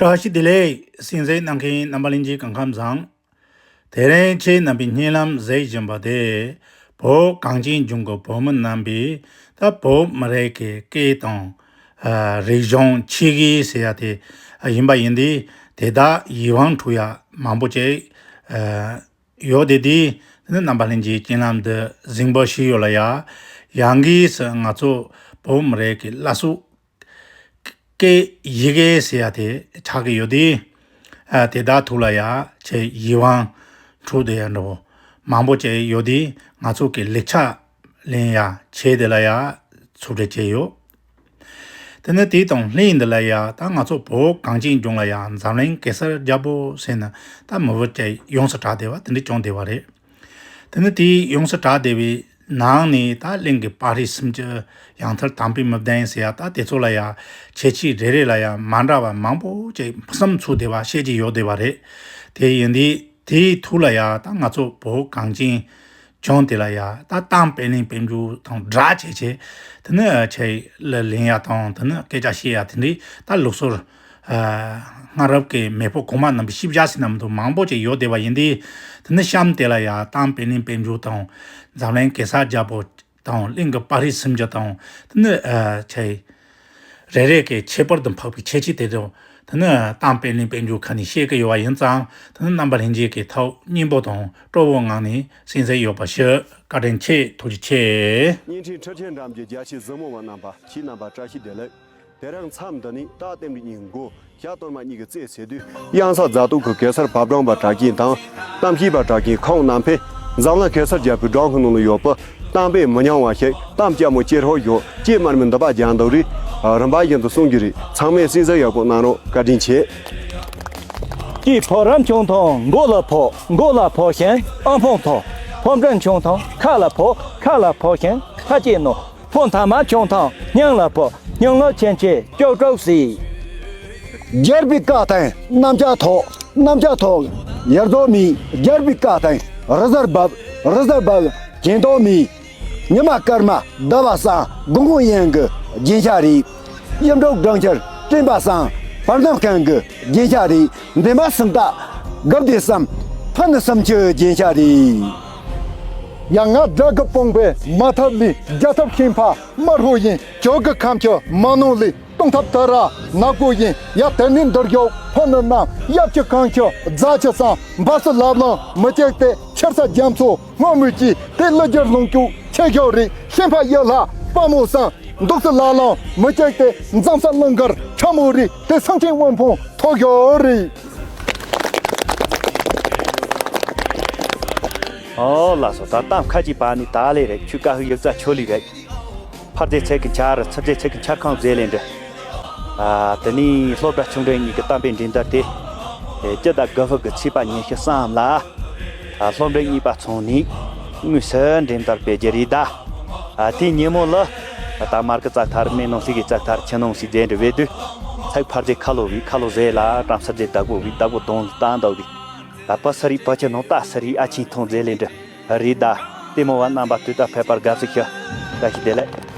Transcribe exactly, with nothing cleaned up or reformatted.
བཀྲ་ཤིས་བདེ་ལེགས། གསན་གཟིགས་གནང་མཁན་རྣམ་པ་ལྷན་རྒྱས་སྐུ་ཁམས་བཟང་། དེ་རིང་ཁྱེད་རྣམ་པའི་སྙན་ལམ་གཟིགས་བཞིན་པ་དེ། བོད་གངས་ཅན་ལྗོངས་ཀྱི་བོད་མི་རྣམ་པས་ད་བོད་མི་རིགས་ཀྱི་སྐད་དང་། ཨ། རིག་གཞུང་ཆོས་བརྒྱུད་ཟེར་ཡ་དེ་ཡིན་པ་ཡིན་དུས། དེ་དག་ཡིད་དབང་འཕྲོག་ཡ་མང་པོ་ཅིག་ཨ། ཡོད་དེ། དེ་དེ་ནི་རྣམ་པ་ལྷན་རྒྱས་སྙན་ལམ་འདི་གཟིགས་འབུལ་ཞུས་ཡོད་ལ་ཡ། ཡང་སྒོས་སུ་ང་ཚོ་བོད་མི་རིགས་ཀྱི་བླ་སྲོག་སྐད་ཡི་གེ་ཟེར་ཡ་དེ་ཆགས་ཀྱི་ཡོད་དེ། ཨ། དེ་དག་ཐོག་ལ་ཡ་ཁྱེད་ཡིད་དབང་འཕྲོག་བསྡད་ཡ་འདྲ་བོ་མང་པོ་ཅིག་ཡོད་དེ། ང་ཚོ་གི་ལེགས་ཆ་ལེན་ཡ་ཆེད་དེ་ལ་ཡ་ཚོགས་སྒྲིག་བྱས་ཡོད། དེ་ནི་དེ་དང་ལྷན་དུ་ལ་ཡ། ད་ང་ཚོ་བོད་གངས་ཅན་ལྗོངས་ལ་ཡ་འཛམ་གླིང་གེ་སར་རྒྱལ་པོ་ཟེར་ནས་ད་མི་བུ་ཅིག་ཡོངས་སུ་གྲགས་བསྡད་པ་དེ་འདྲ་བྱུང་བསྡད་པ་རེད། དེ་ནི་དེ་ཡོངས་སུ་གྲགས་བསྡད་པའི་ནང་ནས་ད་གླིང་གི་དཔའ་རིས་སུམ་ཅུ། ཡང་མཐར་དམ་པའི་མི་བདུན་ཟེར་ཡ། ད་དེ་ཚོ་ལ་ཡ་ཁྱད་ཆོས་རེ་རེ་ལ་ཡ་མ་འདྲ་བ་མང་པོ་ཅིག་གསུམ་ཚུགས་བསྡད་པ་བཤད་ཀྱི་ཡོད་བསྡད་པ་རེད། དེ་ཡིན་དུས་དེའི་ཐོག་ལ་ཡ་ད་ང་ཚོ་བོད་གངས་ཅན་ལྗོངས་དེ་ལ་ཡ་ད་གཏམ་དཔེ་ལེན་དཔེ་འཇོག་དང་སྦྲགས་བྱས་བྱས། དེ་ནི་ཆེད་ལ་ལེན་ཡ་དང་། དེ་ནི་སྐད་ཆ་བཤད་ཡ་དེ་འདྲའི་ད་ལུགས་སྲོལ། ཨ། སྔ་རབས་ཀྱི་མེས་པོ་གོང་མ་རྣམས་ཀྱི་ཤེས་བྱ་ཟེར་ན་མི་འདུག་མང་པོ་ཅིག་ཡོད་བསྡད་པ་ཡིན་དུས། དེ་ནི་གཤམ་དེ་ལ་ཡ་གཏམ་དཔེ་ལེན་དཔེ་འཇོག་དང་། འཛམ་གླིང་གེ་སར་རྒྱལ་པོ་དང་། གླིང་གི་དཔའ་རིས་སུམ་ཅུ་དང་། དེ་ནི། ཨ། ཆེད་རེ་རེ་གི་ཁྱད་པར་དུ་འཕགས་པའི་ཁྱད་ཆོས་དེ་དང་། དེ་ནི་གཏམ་དཔེ་ལེན་དཔེ་འཇོག་ཁ་ནས་བཤད་ཀྱི་ཡོད་པ་ཡིན་ཙང་། དེ་ནི་རྣམ་པ་ལྷན་རྒྱས་ཀྱིས་ཐུགས་སྙིང་པོ་དང་སྤྲོ་བོའི་ངང་ནས་གསན་གཟིགས་ཡོད་པ་ཞུ། བཀའ་དྲིན་ཆེ། ཐུགས་རྗེ་ཆེ། བརྙན་འཕྲིན་འཕྲུལ་ཆས་འགྲམ་གྱི་རྒྱ་ཆེའི་གཟིགས་མོ་བ་རྣམ་པ། ཁྱེད་རྣམ་པར་བཀྲ་ཤིས་བདེ་ལེགས། དེ་རིང་མཚམས་འདི་ནས་རྟ་བསྟན་པའི་གཉེན་མགོ་ཤ་སྟོར་མ་གཉིས་ཀྱི་རྩེད་ཟེར་དུས། གཡང་ས་རྫ་སྟོད་ཀྱི་གེ་སར་བབ་སྦྲང་པ་གྲགས་ཅན་དང་། གཏམ་བཤད་པ་གྲགས་ཅན་ཁོང་རྣམ་པས། འཛམ་གླིང་གེ་སར་རྒྱལ་པོའི་སྦྲང་ཁང་ནང་ལ་ཡོད་པའི་གཏམ་དཔེ་མི་ཉུང་བ་ཞིག་གཏམ་སྐྱ་མོ་ཅེར་ཧོ་ཞོ་ཅེ་དམར་མོའི་འདི་པ་རྒྱག་འདུག་རེད། རིམ་པ་བཞིན་དུ་གསུང་རྒྱུ་རེད། ཚང་མས་གསན་གཟིགས་ཡག་པོ་གནང་རོགས། བཀའ་དྲིན་ཆེ། སྐྱེས་ཕོ་རབ་ཆུང་ཐང་མགོ་ལ་ཕོག་མགོ་ལ་ཕོག་ཞིང་ཨང་ཕོང་ཐོག་ཕོ་འབྲིང་ཆུང་ཐང་ཁ་ལ་ཕོག་ཁ་ལ་ཕོག་ཞིང་ཁ་སྐྱེས་ནོ། ཕོ་མཐའ་མ་ཆུང་ཐང་སྙིང་ལ་ཕོག་སྙིང་ལ་ཆེན་ཆེ་ཅོག་ཅོག་སི། རྒྱལ་པོའི་བཀའ་དང་གནམ་ལྕགས་ཐོག་གནམ་ལྕགས་ཐོག་ཡར་རྫོགས་མི། རྒྱལ་པོའི་བཀའ་དང་རི་གཟར་འབབ་རི་གཟར་འབབ་གྱེན་ཐོག་མི། ཉི་མ་སྐར་མ་ཟླ་བ་སང་དགུང་དགུང་ཡན་གྱི་རྒྱན་ཆ་རེད། གཡུ་འབྲུག་སྦྲང་ཆར་སྤྲིན་པ་སང་བར་སྣང་མཁན་གྱི་རྒྱན་ཆ་རེད། འདན་མ་སུམ་རྟགས་དགུ་བདེ་སམ་ཕ་ནི་སུམ་ཅུ་རྒྱན་ཆ་རེད། ཡ་ང་དགྲ་གི་དཔུང་པའི་མ་ཐབས་ལས། རྒྱ་ཐབས་ཤིང་ཕ་དམར་ཧོ་ཡིན། ཇོ་གི་ཁམས་ཀྱི་མ་ནོ་ལས། གཏོང་ཐབས་དར་ར་ནག་པོ་ཡིན། ཡ་དེ་ནི་འདིར་ཡོད་ཕོ་ནི་རྣམས། གཡབ་ཀྱི་གངས་ཀྱི་རྫ་ཆུ་སང་འབབ་སི་ལབ་ལང་མི་གཅིག་སྟེ། ཆེར་ས་རྒྱ་མཚོ་སྔོན་མོའི་སྐྱེས་ཏེ། ཀླུ་རྒྱལ་ལུང་ཀྱོག་ཆེ་ཤོས་རེད། ཤིང་ཕ་ཡི་ལྷ་དཔའ་མོ་སང་འདུག་སི་ལ་ལང་མི་གཅིག་སྟེ། འཛམ་ས་གླིང་གར་ཁྲ་མོ་རེད་དེ། སེང་ཆེན་དབོན་ཕུང་ཐོག་ཤོར་རེད། ཨོ་ལགས་སོ། ད་གཏམ་ཁ་ཅིག་པ་ནི་ད་ལེ་རེད། ཆུ་ཀ་ཧུ་ཡུག་ཙ་ཆོ་ལི་རེད། ཕར་རྫས་ཚིག་གི་འཆར་ཚུར་རྫས་ཚིག་གི་འཆར་ཁང་རྫས་ལས་འདྲི། ཨ། དེ་ནས་སློབ་གྲྭ་ཆུང་འབྲིང་གཉིས་ཀྱི་གཏམ་དཔེ་འགྲན་བསྡུར་དེ། ཨེ། སྤྱི་ཟླ་དགུ་པའི་གི་ཚེས་པ་ཉི་ཤུ་གསུམ་ལ། ཨ། སློབ་འབྲིང་གཉིས་པ་ཚང་ནས་དངོས་སུ་འགྲན་བསྡུར་སྤེལ་རྒྱུ་རེད་ད། ཨ། དེའི་ཉིན་མོ་ལ། ད་མར་གི་ཙག་ཐར་སྨན་ནང་སི་གི་ཙག་ཐར་ཆུ་ནང་སི་རྫས་འདྲི་བས་དུས། ཚིག་ཕར་རྫས་ཁ་ལོ་བའི་ཁ་ལོ་རྫས་ལ་བཀྲམ་ས་རྫས་བདག་པོ་བའི་བདག་པོ་གདོང་ལ་བཏང་འདུག་གི། ད་པ་སི་རི་པ་ཆུ་ནང་ད་སི་རི་ཨ་ཆེན་ཐོང་རྫས་ལས་འདྲི་རེད་ད། ལྟད་མོ་བ་རྣམ་པ་དུས་ད་ཕེབས་པར་དགའ་བསུ་ཞུ། བཀྲ་ཤིས་བདེ་ལེགས།